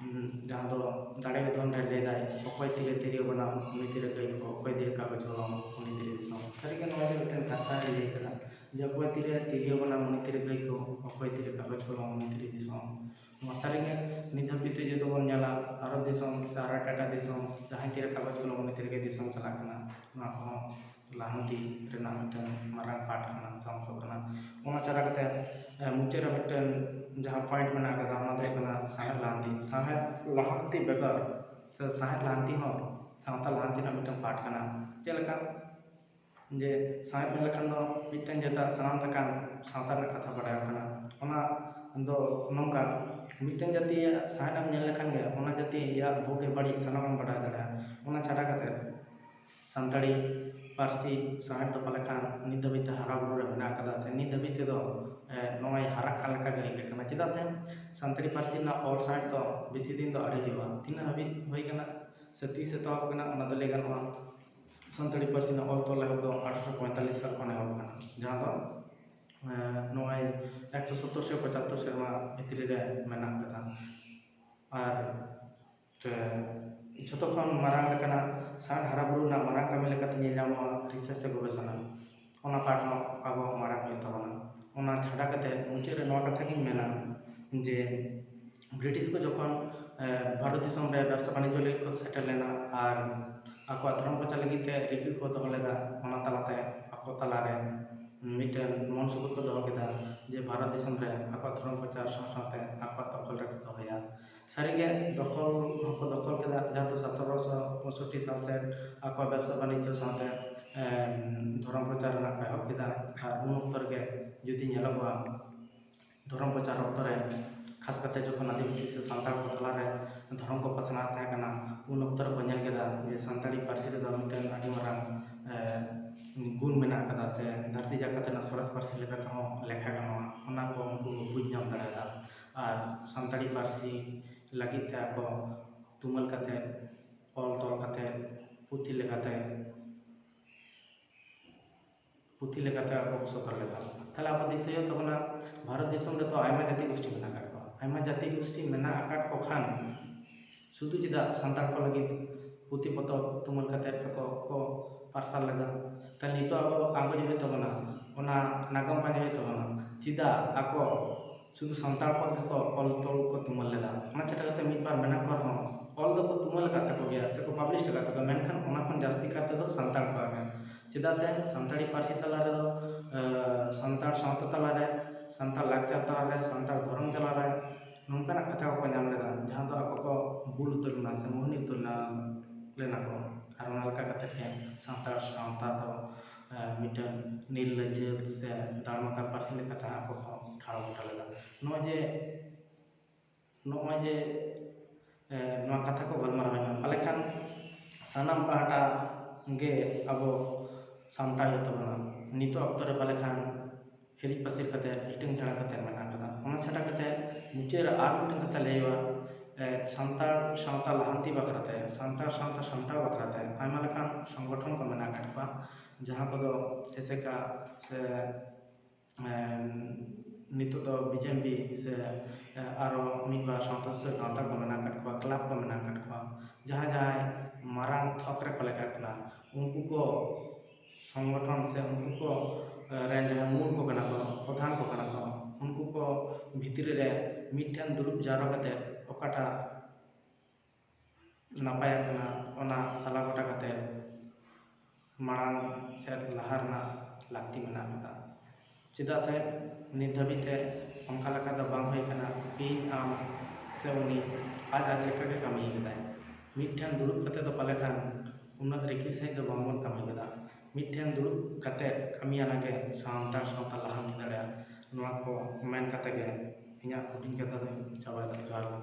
ᱩᱸ, ᱡᱟᱦᱟᱸ ᱫᱚ ᱫᱟᱲᱮ ᱜᱮ ᱫᱷᱚᱱ ᱨᱮ ᱞᱟᱹᱭ ᱫᱟᱭ, "ᱚᱠᱚᱭ ᱛᱤᱨᱮ ᱛᱤᱨᱭᱳ ᱵᱟᱱᱟᱢ, ᱩᱱᱤ ᱛᱤᱨᱮ ᱜᱟᱹᱭ ᱠᱚ, ᱚᱠᱚᱭ ᱛᱤᱨᱮ ᱠᱟᱜᱚᱡᱽ ᱠᱚᱞᱚᱢ, ᱩᱱᱤ ᱛᱤᱨᱮ ᱫᱤᱥᱚᱢ᱾" ᱥᱟᱹᱨᱤᱜᱮ ᱱᱚᱣᱟ ᱫᱚ ᱢᱤᱫᱴᱮᱱ ᱠᱟᱛᱷᱟ ᱞᱟᱹᱭ ᱠᱟᱱᱟ, ᱡᱮ ᱚᱠᱚᱭ ᱛᱤᱨᱮ ᱛᱤᱨᱭᱳ ᱵᱟᱱᱟᱢ, ᱩᱱᱤ ᱛᱤᱨᱮ ᱜᱟᱹᱭ ᱠᱚ, ᱚᱠᱚᱭ ᱛᱤᱨᱮ ᱠᱟᱜᱚᱡᱽ ᱠᱚᱞᱚᱢ, ᱩᱱᱤ ᱛᱤᱨᱮ ᱫᱤᱥᱚᱢ᱾ ᱱᱚᱣᱟ ᱥᱟᱹᱨᱤᱜᱮ ᱱᱤᱛ ᱫᱷᱟᱹᱵᱤᱡ ᱛᱮ ᱡᱩᱫᱤ ᱵᱚᱱ ᱧᱮᱞᱟ, ᱵᱷᱟᱨᱚᱛ ᱫᱤᱥᱚᱢ ᱥᱮ ᱟᱨ ᱮᱴᱟᱜ ᱮᱴᱟᱜ ᱫᱤᱥᱚᱢ, ᱡᱟᱦᱟᱸᱭ ᱛᱤᱨᱮ ᱠᱟᱜᱚᱡᱽ ᱠᱚᱞᱚᱢ, ᱩᱱᱤ ᱛᱤᱨᱮᱜᱮ ᱫᱤᱥᱚᱢ ᱪᱟᱞᱟᱜ ᱠᱟᱱᱟ᱾ ᱱᱚᱣᱟ ᱠᱚᱦᱚᱸ ᱞᱟᱦᱟᱱᱛᱤ ᱨᱮᱱᱟᱜ ᱢᱤᱫᱴᱮᱱ ᱢᱟᱨᱟᱝ ᱯᱟᱴ ᱠᱟᱱᱟ ᱥᱮ ᱚᱝᱥᱚ ᱠᱟᱱᱟ᱾ ᱚᱱᱟ ᱪᱷᱟᱰᱟ ᱠᱟᱛᱮ, ᱮ, ᱢᱩᱪᱟᱹᱫ ᱨᱮ ᱢᱤᱫᱴᱮᱱ ᱡᱟᱦᱟᱸ ᱯᱚᱭᱮᱱᱴ ᱢᱮᱱᱟᱜ ᱟᱠᱟᱫᱟ, ᱚᱱᱟ ᱫᱚ ᱦᱩᱭᱩᱜ ᱠᱟᱱᱟ ᱥᱟᱶᱦᱮᱫ ᱞᱟᱦᱟᱱᱛᱤ᱾ ᱥᱟᱶᱦᱮᱫ ᱞᱟᱦᱟᱱᱛᱤ ᱵᱮᱜᱚᱨ ᱥᱮ ᱥᱟᱶᱦᱮᱫ ᱞᱟᱦᱟᱱᱛᱤ ᱦᱚᱸ ᱥᱟᱶᱛᱟ ᱞᱟᱦᱟᱱᱛᱤ ᱨᱮᱱᱟᱜ ᱢᱤᱫᱴᱮᱱ ᱯᱟᱴ ᱠᱟᱱᱟ᱾ ᱪᱮᱫ ᱞᱮᱠᱟ? ᱡᱮ ᱥᱟᱶᱦᱮᱫ ᱢᱮᱱ ᱞᱮᱠᱷᱟᱱ ᱫᱚ ᱢᱤᱫᱴᱮᱱ ᱡᱟᱹᱛᱟᱜ ᱥᱟᱱᱟᱢ ᱞᱮᱠᱟᱱ ᱥᱟᱶᱛᱟ ᱨᱮᱱᱟᱜ ᱠᱟᱛᱷᱟ ᱵᱟᱰᱟᱭᱚᱜ ᱠᱟᱱᱟ᱾ ᱚᱱᱟ ᱫᱚ ᱱᱚᱝᱠᱟ, ᱢᱤᱫᱴᱮᱱ ᱡᱟᱹᱛᱤᱭᱟᱜ ᱥᱟᱶᱦᱮᱫ ᱮᱢ ᱧᱮᱞ ᱞᱮᱠᱷᱟᱱ ᱜᱮ ᱚᱱᱟ ᱡᱟᱹᱛᱤᱭᱟᱜ ᱵᱩᱜᱤ ᱵᱟᱹᱲᱤᱡ ᱥᱟᱱᱟᱢ ᱮᱢ ᱵᱟᱰᱟᱭ ᱫᱟᱲᱮᱭᱟᱜᱼᱟ᱾ ᱚᱱᱟ ᱪᱷᱟᱰᱟ ᱠᱟᱛᱮ ᱥᱟᱱᱛᱟᱲᱤ ᱯᱟᱹᱨᱥᱤ ᱥᱟᱶᱦᱮᱫ ᱫᱚ ᱯᱟᱞᱮ ᱠᱷᱟᱱ ᱱᱤᱛ ᱫᱷᱟᱹᱵᱤᱡ ᱛᱮ ᱦᱟᱨᱟ ᱵᱩᱨᱩ ᱨᱮ ᱢᱮᱱᱟᱜ ᱟᱠᱟᱫᱟ, ᱥᱮ ᱱᱤᱛ ᱫᱷᱟᱹᱵᱤᱡ ᱛᱮᱫᱚ, ᱮ, ᱱᱚᱜᱼᱚᱭ ᱦᱟᱨᱟᱜ ᱠᱟᱱ ᱞᱮᱠᱟ ᱜᱮ ᱟᱹᱭᱠᱟᱹᱜ ᱠᱟᱱᱟ᱾ ᱪᱮᱫᱟᱜ ᱥᱮ ᱥᱟᱱᱛᱟᱲᱤ ᱯᱟᱹᱨᱥᱤ ᱨᱮᱱᱟᱜ ᱚᱞ ᱥᱟᱶᱦᱮᱫ ᱫᱚ ᱵᱮᱥᱤ ᱫᱤᱱ ᱫᱚ ᱟᱹᱣᱨᱤ ᱦᱩᱭᱩᱜᱼᱟ᱾ ᱛᱤᱱᱟᱹᱜ ᱦᱟᱹᱵᱤᱡ ᱦᱩᱭ ᱠᱟᱱᱟ ᱥᱮ ᱛᱤᱥ ᱮᱛᱚᱦᱚᱵ ᱠᱟᱱᱟ, ᱚᱱᱟ ᱫᱚ ᱞᱟᱹᱭ ᱜᱟᱱᱚᱜᱼᱟ, ᱥᱟᱱᱛᱟᱲᱤ ᱯᱟᱹᱨᱥᱤ ᱨᱮᱱᱟᱜ ᱚᱞ ᱛᱚᱞ ᱮᱦᱚᱵ ᱫᱚ ᱟᱴᱷᱨᱚᱥᱚ ᱯᱚᱸᱭᱛᱟᱞᱞᱤᱥ ᱥᱟᱞ ᱠᱷᱚᱱ ᱮᱦᱚᱵ ᱠᱟᱱᱟ, ᱡᱟᱦᱟᱸ ᱫᱚ, ᱮ, ᱱᱚᱜᱼᱚᱭ ᱮᱠᱥᱚ ᱥᱚᱛᱛᱚᱨ ᱥᱮ ᱯᱚᱸᱪᱟᱛᱛᱳᱨ ᱥᱮᱨᱢᱟ ᱵᱷᱤᱛᱨᱤ ᱨᱮ ᱢᱮᱱᱟᱜ ᱠᱟᱫᱟ᱾ ᱟᱨ ᱡᱷᱚᱛᱚ ᱠᱷᱚᱱ ᱢᱟᱨᱟᱝ ᱞᱮᱠᱟᱱᱟᱜ ᱥᱟᱶᱦᱮᱫ ᱦᱟᱨᱟ ᱵᱩᱨᱩ ᱨᱮᱱᱟᱜ ᱢᱟᱨᱟᱝ ᱠᱟᱹᱢᱤ ᱞᱮᱠᱟᱛᱮ ᱧᱮᱞ ᱧᱟᱢᱚᱜᱼᱟ ᱨᱤᱥᱟᱨᱪ ᱥᱮ ᱜᱚᱵᱮᱥᱚᱱᱟ᱾ ᱚᱱᱟ ᱯᱟᱴ ᱦᱚᱸ ᱟᱵᱚ ᱢᱟᱲᱟᱝ ᱦᱩᱭᱩᱜ ᱛᱟᱵᱚᱱᱟ᱾ ᱚᱱᱟ ᱪᱷᱟᱰᱟ ᱠᱟᱛᱮ ᱢᱩᱪᱟᱹᱫ ᱨᱮ ᱱᱚᱣᱟ ᱠᱟᱛᱷᱟ ᱜᱤᱧ ᱢᱮᱱᱟ ᱡᱮ ᱵᱨᱤᱴᱤᱥ ᱠᱚ ᱡᱚᱠᱷᱚᱱ, ᱮ, ᱵᱷᱟᱨᱚᱛ ᱫᱤᱥᱚᱢ ᱨᱮ ᱵᱮᱵᱽᱥᱟ ᱵᱟᱱᱤᱡᱽᱡᱚ ᱞᱟᱹᱜᱤᱫ ᱠᱚ ᱥᱮᱴᱮᱨ ᱞᱮᱱᱟ ᱟᱨ ᱟᱠᱚᱣᱟᱜ ᱫᱷᱚᱨᱚᱢ ᱯᱨᱚᱪᱟᱨ ᱞᱟᱹᱜᱤᱫ ᱛᱮ ᱨᱤᱠᱟᱹ ᱠᱚ ᱫᱚᱦᱚ ᱞᱮᱫᱟ, ᱚᱱᱟ ᱛᱟᱞᱟᱛᱮ ᱟᱠᱚ ᱛᱟᱞᱟᱨᱮ ᱢᱤᱫᱴᱮᱱ ᱢᱚᱱ ᱥᱩᱵᱩᱫ ᱠᱚ ᱫᱚᱦᱚ ᱠᱮᱫᱟ ᱡᱮ ᱵᱷᱟᱨᱚᱛ ᱫᱤᱥᱚᱢ ᱨᱮ ᱟᱠᱚᱣᱟᱜ ᱫᱷᱚᱨᱚᱢ ᱯᱨᱚᱪᱟᱨ ᱥᱟᱶ ᱥᱟᱶᱛᱮ ᱟᱠᱚᱣᱟᱜ ᱫᱚᱠᱷᱚᱞ ᱨᱮᱠᱚ ᱫᱚᱦᱚᱭᱟ᱾ ᱥᱟᱹᱨᱤᱜᱮ ᱫᱚᱠᱷᱚᱞ ᱦᱚᱸᱠᱚ ᱫᱚᱠᱷᱚᱞ ᱠᱮᱫᱟ, ᱡᱟᱦᱟᱸ ᱫᱚ ᱥᱚᱛᱨᱚᱥᱚ ᱯᱚᱸᱭᱥᱚᱴᱴᱤ ᱥᱟᱞ ᱥᱮᱫ ᱟᱠᱚᱣᱟᱜ ᱵᱮᱵᱽᱥᱟ ᱵᱟᱱᱤᱡᱽᱡᱚ ᱥᱟᱶᱛᱮ, ᱮᱢ, ᱫᱷᱚᱨᱚᱢ ᱯᱨᱚᱪᱟᱨ ᱨᱮᱱᱟᱜ ᱠᱚ ᱮᱦᱚᱵ ᱠᱮᱫᱟ᱾ ᱟᱨ ᱩᱱ ᱚᱠᱛᱚ ᱨᱮᱜᱮ ᱡᱩᱫᱤ ᱧᱮᱞᱚᱜᱚᱜᱼᱟ, ᱫᱷᱚᱨᱚᱢ ᱯᱨᱚᱪᱟᱨ ᱚᱠᱛᱚ ᱨᱮ ᱠᱷᱟᱥ ᱠᱟᱛᱮ ᱡᱚᱠᱷᱚᱱ ᱟᱹᱫᱤᱵᱟᱹᱥᱤ ᱥᱮ ᱥᱟᱱᱛᱟᱲ ᱠᱚ ᱛᱟᱞᱟᱨᱮ ᱫᱷᱚᱨᱚᱢ ᱠᱚ ᱯᱟᱥᱱᱟᱣ ᱛᱟᱦᱮᱸ ᱠᱟᱱᱟ, ᱩᱱ ᱚᱠᱛᱚ ᱨᱮᱠᱚ ᱧᱮᱞ ᱠᱮᱫᱟ ᱡᱮ ᱥᱟᱱᱛᱟᱲᱤ ᱯᱟᱹᱨᱥᱤ ᱨᱮᱫᱚ ᱢᱤᱫᱴᱮᱱ ᱟᱹᱰᱤ ᱢᱟᱨᱟᱝ, ᱮ, ᱜᱩᱱ ᱢᱮᱱᱟᱜ ᱟᱠᱟᱫᱟ ᱥᱮ ᱫᱷᱟᱹᱨᱛᱤ ᱡᱟᱠᱟᱛ ᱨᱮᱱᱟᱜ ᱥᱚᱨᱮᱥ ᱯᱟᱹᱨᱥᱤ ᱞᱮᱠᱟ ᱛᱮᱦᱚᱸ ᱞᱮᱠᱷᱟ ᱜᱟᱱᱚᱜᱼᱟ᱾ ᱚᱱᱟ ᱠᱚ ᱩᱱᱠᱩ ᱠᱚ ᱵᱩᱡᱽ ᱧᱟᱢ ᱫᱟᱲᱮᱭᱟᱫᱟ᱾ ᱟᱨ ᱥᱟᱱᱛᱟᱲᱤ ᱯᱟᱹᱨᱥᱤ ᱞᱟᱹᱜᱤᱫ ᱛᱮ ᱟᱠᱚ ᱛᱩᱢᱟᱹᱞ ᱠᱟᱛᱮ, ᱚᱞ ᱛᱚᱞ ᱠᱟᱛᱮ, ᱯᱩᱛᱷᱤ ᱞᱮᱠᱟᱛᱮ ᱯᱩᱛᱷᱤ ᱞᱮᱠᱟᱛᱮ ᱟᱵᱚ ᱠᱚ ᱥᱚᱫᱚᱨ ᱞᱮᱫᱟ᱾ ᱛᱟᱦᱞᱮ ᱟᱵᱚ ᱫᱤᱥᱟᱹᱭ ᱦᱩᱭᱩᱜ ᱛᱟᱵᱚᱱᱟ, ᱵᱷᱟᱨᱚᱛ ᱫᱤᱥᱚᱢ ᱨᱮᱫᱚ ᱟᱭᱢᱟ ᱡᱟᱹᱛᱤ ᱜᱳᱥᱴᱤ ᱢᱮᱱᱟᱜ ᱟᱠᱟᱫ ᱠᱚᱣᱟ᱾ ᱟᱭᱢᱟ ᱡᱟᱹᱛᱤ ᱜᱳᱥᱴᱤ ᱢᱮᱱᱟᱜ ᱟᱠᱟᱫ ᱠᱚ ᱠᱷᱟᱱ ᱥᱩᱫᱷᱩ ᱪᱮᱫᱟᱜ ᱥᱟᱱᱛᱟᱲ ᱠᱚ ᱞᱟᱹᱜᱤᱫ ᱯᱩᱛᱷᱤ ᱯᱚᱛᱚᱵ ᱛᱩᱢᱟᱹᱞ ᱠᱟᱛᱮ ᱟᱠᱚ ᱠᱚ ᱯᱟᱨᱥᱟᱞ ᱞᱮᱫᱟ? ᱛᱟᱦᱞᱮ ᱱᱤᱛᱚᱜ ᱟᱵᱚ ᱟᱸᱜᱚᱪ ᱦᱩᱭᱩᱜ ᱛᱟᱵᱚᱱᱟ, ᱚᱱᱟ ᱱᱟᱜᱟᱢ ᱯᱟᱸᱡᱟ ᱦᱩᱭᱩᱜ ᱛᱟᱵᱚᱱᱟ, ᱪᱮᱫᱟᱜ ᱟᱠᱚ ᱥᱩᱫᱷᱩ ᱥᱟᱱᱛᱟᱲ ᱠᱚᱣᱟᱜ ᱜᱮᱠᱚ ᱚᱞ ᱛᱚᱞ ᱠᱚ ᱛᱩᱢᱟᱹᱞ ᱞᱮᱫᱟ? ᱚᱱᱟ ᱪᱷᱟᱰᱟ ᱠᱟᱛᱮ ᱢᱤᱫ ᱵᱟᱨ ᱢᱮᱱᱟᱜ ᱠᱚ ᱨᱮᱦᱚᱸ, ᱚᱞ ᱫᱚᱠᱚ ᱛᱩᱢᱟᱹᱞ ᱟᱠᱟᱫ ᱛᱟᱠᱚ ᱜᱮᱭᱟ ᱥᱮᱠᱚ ᱯᱟᱵᱽᱞᱤᱥ ᱟᱠᱟᱫ ᱛᱟᱠᱚᱣᱟ, ᱢᱮᱱᱠᱷᱟᱱ ᱚᱱᱟ ᱠᱷᱚᱱ ᱡᱟᱹᱥᱛᱤ ᱠᱟᱨ ᱛᱮᱫᱚ ᱥᱟᱱᱛᱟᱲ ᱠᱚᱣᱟᱜ ᱜᱮ᱾ ᱪᱮᱫᱟᱜ ᱥᱮ ᱥᱟᱱᱛᱟᱲᱤ ᱯᱟᱹᱨᱥᱤ ᱛᱟᱞᱟ ᱨᱮᱫᱚ, ᱮ, ᱥᱟᱱᱛᱟᱲ ᱥᱟᱶᱛᱟ ᱛᱟᱞᱟᱨᱮ, ᱥᱟᱱᱛᱟᱲ ᱞᱟᱠᱪᱟᱨ ᱛᱟᱞᱟᱨᱮ, ᱥᱟᱱᱛᱟᱲ ᱫᱷᱚᱨᱚᱢ ᱛᱟᱞᱟᱨᱮ ᱱᱚᱝᱠᱟᱱᱟᱜ ᱠᱟᱛᱷᱟ ᱠᱚᱠᱚ ᱧᱟᱢ ᱞᱮᱫᱟ, ᱡᱟᱦᱟᱸ ᱫᱚ ᱟᱠᱚ ᱠᱚ ᱵᱩᱞ ᱩᱛᱟᱹᱨ ᱞᱮᱱᱟ ᱥᱮ ᱢᱳᱦᱱᱤ ᱩᱛᱟᱹᱨ ᱞᱮᱱᱟ, ᱞᱮᱱᱟ ᱠᱚ᱾ ᱟᱨ ᱚᱱᱟ ᱞᱮᱠᱟ ᱠᱟᱛᱮ ᱜᱮ ᱥᱟᱱᱛᱟᱲ ᱥᱟᱶᱛᱟ ᱫᱚ, ᱮ, ᱢᱤᱫᱴᱟᱝ ᱱᱤᱨᱞᱟᱡᱟᱹ ᱥᱮ ᱫᱟᱲᱢᱟᱠᱟᱲ ᱯᱟᱹᱨᱥᱤ ᱞᱮᱠᱟᱛᱮ ᱟᱠᱚ ᱠᱚ ᱴᱷᱟᱲᱚ ᱜᱚᱴᱟ ᱞᱮᱫᱟ᱾ ᱱᱚᱜᱼᱚᱭ ᱡᱮ, ᱱᱚᱜᱼᱚᱭ ᱡᱮ, ᱮ, ᱱᱚᱣᱟ ᱠᱟᱛᱷᱟ ᱠᱚ ᱜᱟᱞᱢᱟᱨᱟᱣ ᱮᱱᱟ, ᱯᱟᱞᱮ ᱠᱷᱟᱱ ᱥᱟᱱᱟᱢ ᱯᱟᱦᱴᱟ ᱜᱮ ᱟᱵᱚ ᱥᱟᱢᱴᱟᱣ ᱦᱩᱭᱩᱜ ᱛᱟᱵᱚᱱᱟ᱾ ᱱᱤᱛᱚᱜ ᱚᱠᱛᱚ ᱨᱮ ᱯᱟᱞᱮ ᱠᱷᱟᱱ ᱦᱤᱨᱤᱡ ᱯᱟᱹᱥᱤᱨ ᱠᱟᱛᱮ, ᱦᱤᱴᱟᱹᱝ ᱡᱷᱟᱲᱟᱝ ᱠᱟᱛᱮ ᱢᱮᱱᱟᱜ ᱟᱠᱟᱫᱟ᱾ ᱚᱱᱟ ᱪᱷᱟᱰᱟ ᱠᱟᱛᱮ ᱢᱩᱪᱟᱹᱫ ᱨᱮ ᱟᱨ ᱢᱤᱫᱴᱟᱝ ᱠᱟᱛᱷᱟ ᱞᱟᱹᱭ ᱦᱩᱭᱩᱜᱼᱟ, ᱮ, ᱥᱟᱱᱛᱟᱲ ᱥᱟᱶᱛᱟ ᱞᱟᱦᱟᱱᱛᱤ ᱵᱟᱠᱷᱨᱟᱛᱮ, ᱥᱟᱱᱛᱟᱲ ᱥᱟᱶᱛᱟ ᱥᱟᱢᱴᱟᱣ ᱵᱟᱠᱷᱨᱟᱛᱮ ᱟᱭᱢᱟ ᱞᱮᱠᱟᱱ ᱥᱚᱝᱜᱚᱴᱷᱚᱱ ᱠᱚ ᱢᱮᱱᱟᱜ ᱟᱠᱟᱫ ᱠᱚᱣᱟ, ᱡᱟᱦᱟᱸ ᱠᱚᱫᱚ ᱮᱥᱮᱠᱟ ᱥᱮ, ᱮ, ᱱᱤᱛᱚᱜ ᱫᱚ ᱵᱤᱡᱮᱯᱤ ᱥᱮ, ᱮ, ᱟᱨᱚ ᱢᱤᱫ ᱵᱟᱨ ᱥᱟᱶᱛᱟ ᱥᱩᱥᱟᱹᱨ ᱜᱟᱶᱛᱟ ᱠᱚ ᱢᱮᱱᱟᱜ ᱟᱠᱟᱫ ᱠᱚᱣᱟ, ᱠᱞᱟᱵᱽ ᱠᱚ ᱢᱮᱱᱟᱜ ᱟᱠᱟᱫ ᱠᱚᱣᱟ, ᱡᱟᱦᱟᱸᱭ ᱡᱟᱦᱟᱸᱭ ᱢᱟᱨᱟᱝ ᱛᱷᱚᱠ ᱨᱮᱠᱚ ᱞᱮᱠᱷᱟᱜ ᱠᱟᱱᱟ, ᱩᱱᱠᱩ ᱠᱚ ᱥᱚᱝᱜᱚᱴᱷᱚᱱ ᱥᱮ ᱩᱱᱠᱩ ᱠᱚ, ᱮ, ᱨᱮᱱ ᱡᱟᱦᱟᱸᱭ ᱢᱩᱞ ᱠᱚ ᱠᱟᱱᱟ ᱠᱚ, ᱯᱨᱚᱫᱷᱟᱱ ᱠᱚ ᱠᱟᱱᱟ ᱠᱚ, ᱩᱱᱠᱩ ᱠᱚ ᱵᱷᱤᱛᱨᱤ ᱨᱮ ᱢᱤᱫᱴᱷᱮᱱ ᱫᱩᱲᱩᱵ ᱡᱟᱣᱨᱟ ᱠᱟᱛᱮ ᱚᱠᱟᱴᱟᱜ ᱱᱟᱯᱟᱭᱟᱜ ᱠᱟᱱᱟ, ᱚᱱᱟ ᱥᱟᱞᱟ ᱜᱚᱴᱟ ᱠᱟᱛᱮ ᱢᱟᱲᱟᱝ ᱥᱮᱫ ᱞᱟᱦᱟ ᱨᱮᱱᱟᱜ ᱞᱟᱹᱠᱛᱤ ᱢᱮᱱᱟᱜ ᱟᱠᱟᱫᱟ᱾ ᱪᱮᱫᱟᱜ ᱥᱮ ᱱᱤᱛ ᱫᱷᱟᱹᱵᱤᱡ ᱛᱮ ᱚᱱᱠᱟ ᱞᱮᱠᱟ ᱫᱚ ᱵᱟᱝ ᱦᱩᱭ ᱟᱠᱟᱱᱟ, ᱤᱧ, ᱟᱢ ᱥᱮ ᱩᱱᱤ ᱟᱡ ᱟᱡ ᱞᱮᱠᱟ ᱜᱮ ᱠᱟᱹᱢᱤ ᱟᱠᱟᱫᱟᱭ᱾ ᱢᱤᱫᱴᱷᱮᱱ ᱫᱩᱲᱩᱵ ᱠᱟᱛᱮ ᱫᱚ ᱯᱟᱞᱮ ᱠᱷᱟᱱ ᱩᱱᱟᱹᱜ ᱨᱤᱠᱤᱲ ᱥᱟᱺᱦᱤᱡ ᱫᱚ ᱵᱟᱝᱵᱚᱱ ᱠᱟᱹᱢᱤ ᱠᱟᱫᱟ᱾ ᱢᱤᱫᱴᱷᱮᱱ ᱫᱩᱲᱩᱵ ᱠᱟᱛᱮ ᱠᱟᱹᱢᱤ ᱟᱱᱟᱜ ᱜᱮ ᱥᱟᱱᱛᱟᱲ ᱥᱟᱶᱛᱟ ᱞᱟᱦᱟᱱᱛᱤ ᱫᱟᱲᱮᱭᱟᱜᱼᱟ᱾ ᱱᱚᱣᱟ ᱠᱚ ᱢᱮᱱ ᱠᱟᱛᱮ ᱜᱮ ᱤᱧᱟᱹᱜ ᱦᱩᱰᱤᱧ ᱠᱟᱛᱷᱟ ᱫᱚᱧ ᱪᱟᱵᱟᱭᱮᱫᱟ᱾ ᱡᱚᱦᱟᱨ ᱜᱮ᱾